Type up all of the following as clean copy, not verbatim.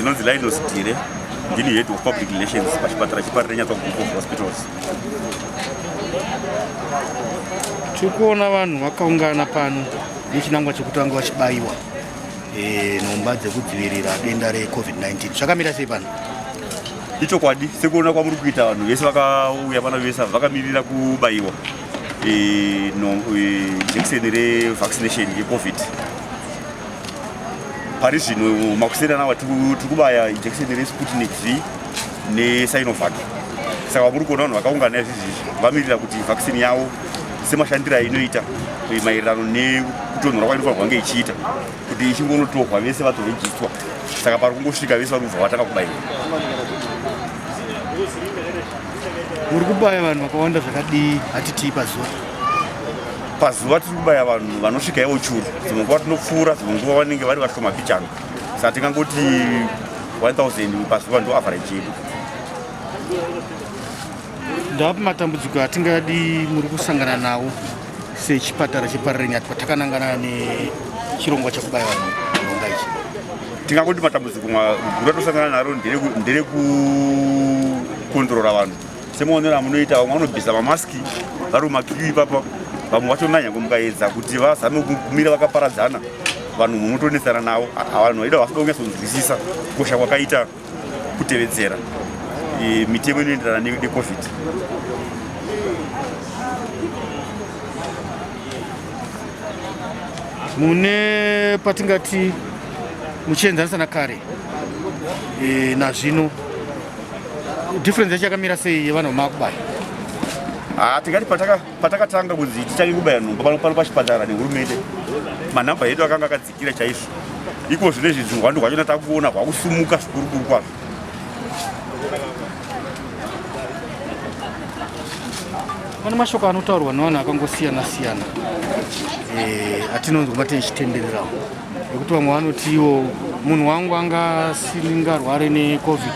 Ndinonzi Linus Dire, ndini head of public relations pachipatara cheParirenyatwa Group of Hospitals. Tiri kuona vanhu vakaungana pano nechinangwa chekuti vange vachibayiwa e, nhomba dzekudzivirira denda recovid-19. Zvakamira sei pano? Ichokwadi, sekuona kwamuri kuita vanhu vese vakauya pano vese vakamirira kubayiwa e, no, e, jekiseni revaccination yecovid. Pari zvino makuseni anawa tiri kubaya jekiseni reSputnik V neSinovac. Saka muri kuona vanhu vakaungana izvizvi vamirira kuti vaccine yavo semashandiro ainoita maererano nekutonhora kwainofanirwa kunge ichiita kuti ichingonotorwa vese vatorejistwa. Saka pari kungosvika vese vari kubva vatanga kubaiwa. Muri kubaya vanhu vakawanda zvakadii hatitii pazuva? Pazuva tiri kubaya vanhu vanosvika ivo churu, dzimwe nguva tinopfuura, dzimwe nguva vanenge vari vashoma bhichana. Saka tingangoti 1000 pazuva ndo average yedu. Ndapi matambudziko atingadi muri kusangana nawo sechipatara cheParirenyatwa takanangana nechirongwa chekubaya vanhu nhomba ichi? Tingangoti matambudziko guru atosangana naro nderekukontrora vanhu. Semaonero amunoita, vamwe vanobvisa mamaski vari mumakiyu ipapa, vamwe vacho nanyangwe mukaedza kuti vazame kumira vakaparadzana, vanhu munotonetsana navo. Vanhu vaida vasida kunyatsonzwisisa kukosha kwakaita kutevedzera mitemo inoenderana neCovid. Mune patingati muchienzanisa nakare nazvino, difference yacho yakamira sei yevanhu vamakubaya? Tingati patakatanga kunzi titange kubaya nhomba pano pachipatara nehurumende, manhamba edu akanga akadzikira chaizvo. Iko zvino izvi hwando hwachona takuona hwakusumuka zvikurukuru kwazvo. Pane mashoko anotaurwa nevanhu akangosiyana siyana atinonzwa matichitendererawo, ekuti vamwe vanoti iwo munhu wangu anga asingarware neCovid,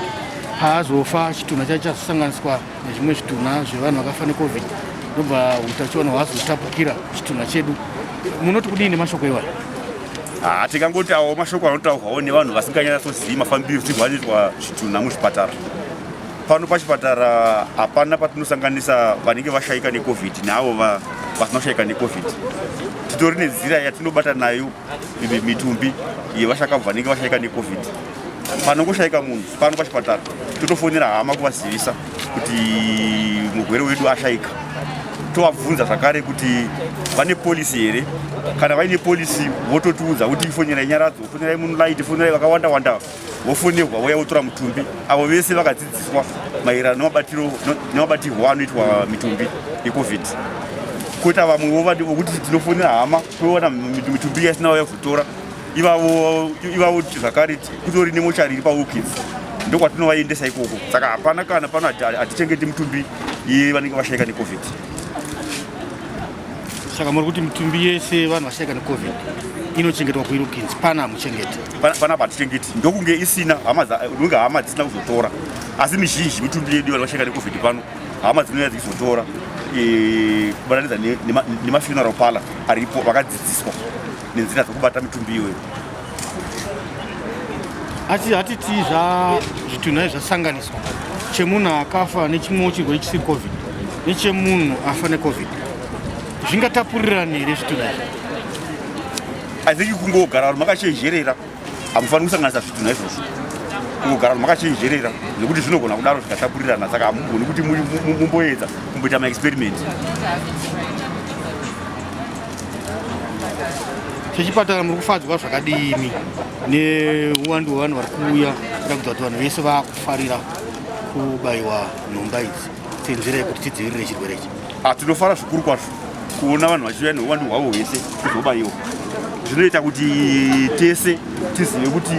paazofa chitunha chacho chazosanganiswa nezvimwe zvitunha zvevanhu vakafa neCovid, ndobva utachiona hwazotapukira chitunha chedu. Munoti kudii nemashoko iwayo? Tingangoti awo mashoko anotaurwawo nevanhu vasinganyatsozivi mafambiro anoitwa zvitunha muzvipatara. Pano pachipatara hapana patinosanganisa vanenge vashaika neCovid neavo vasina kushaika neCovid. Titori nenzira yatinobata nayo mitumbi yevashakabvu vanenge vashaika neCovid. Panongoshaika munhu pano pachipatara, totofonera hama kuvazivisa kuti murwere wedu ashaika. Tovabvunza zvakare kuti vane policy here. Kana vaine policy vototiudza kuti fonerai Nyaradzo, fonerai Moonlight, fonerai vakawanda wanda, vofonerwa voya votora mutumbi. Avo vese vakadzidziswa maererano nemabatirwo anoitwa mitumbi yeCovid. Koita vamwewo vokuti tinofonera hama toona mitumbi yasina vauya kuzotora. Ivavo zvakare kutori nemochari iri paWilkins, ndokwatinovaendesa ikoko. Saka hapana kana pano hatichengeti mitumbi yevanenge vashaika neCovid. Saka muri kuti mitumbi yese vanhu vashaika neCovid inochengetwa kuWilkins, pana hamuchengeti? Panapa hatichengeti, ndokunge isina hama, ndokunge hama dzisina kuzotora. Asi mizhinji mitumbi yedu vanhu vashaika neCovid pano, hama dzinouya dzichizotora, kubatanidza nemafuneral parlor aripo vakadzidziswa nenzira dzekubata mitumbi iyoyo. Asi hatiti zvitunha izvi zvasanganiswa, chemunhu akafa nechimwewo chirwere chisiri COVID nechemunhu afa neCovid, zvingatapurirani here zvitunha izvi? I think kungogara vanhu makachenjerera, hamufaniri kusanganisa zvitunha izvozvo. Kungogara vanhu makachenjerera, nekuti zvinogona kudaro zvikatapurirana. Saka hamugoni kuti mumboedza kumboita maexperiment. Chechipatara muri kufadzwa zvakadini neuwandu hwevanhu vari kuuya, kuratidza kuti vanhu vese vakufarira kubayiwa nhomba idzi senzira yekuti tidzivirire chirwere ichi? Tinofara zvikuru kwazvo kuona vanhu vachiuya neuwandu hwavo hwese kuzobayiwa. Zvinoita kuti tese tizive kuti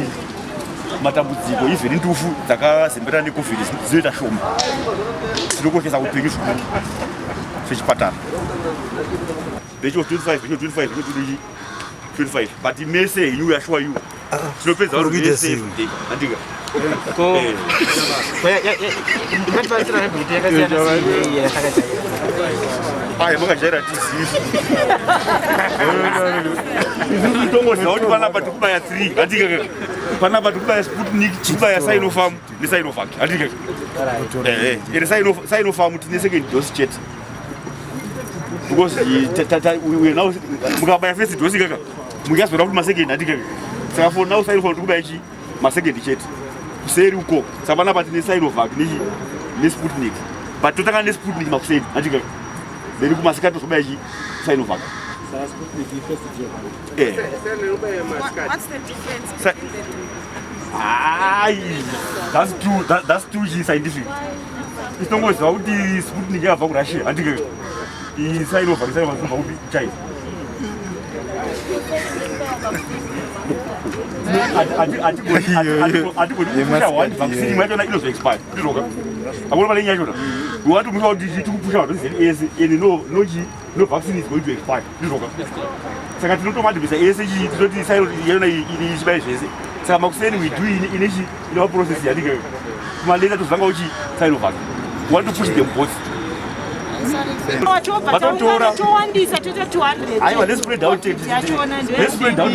matambudziko, even ndufu dzakazemberana neCovid dzinoita shoma. Tinokoshesa upenyu zvikuru sechipatara. Batch of 25, batch of 25, batch of 25, but mese henyu, assure you, tinopedza vanhu vese everyday, andika. Ko ngatibatsira rebhiti yakasiyana sei yakakajaira? Ai, makajaira tizivi. Isusu tongoziva kuti panapa tikubaya 3, handika? Panapa tikubaya Sputnik, tikubaya Sinopharm neSinovac, handika? Ende Sinopharm tine second dose chete, because we are now, mukabaya first dose kaka, muchazoda kuti masecond, handika? Saka for now Sinopharm tikubaya chi masecond chete kuseri uko. Saka panapa tine Sinovac nechi neSputnik, but totanga neSputnik makuseni, handika? Then kumasika tozobaya chi Sinovac. What's the difference between the two? Ai, that's too scientific. Itongoziva kuti Sputnik yakabva kuRussia, handika? Sinovac, Sinovac inobva kupi? China. Hatigoni kupusha one vaccine, imwe yachona inozoexpire, ndizvoka? Akuna pane nyaya yachona. We want to make sure kuti tikupusha madoses ese, and no, no chi, no vaccine is going to expire, ndizvoka? Saka tinotomadhibisa ese chi, tinoti yona ichibai zvese. Saka makuseni we do ine chi, ine process yandika. Kumaleta tozanga uchi Sinovac. We want to push them both. Wachobva Vatotora. towandisa, toita 200. Aiwa, let's spread out. Yachona. Let's spread out.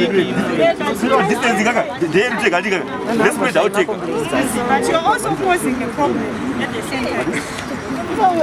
Distance kaka ndeyedu tega, handika? Let's spread out tega. But you're also causing a problem at the same time.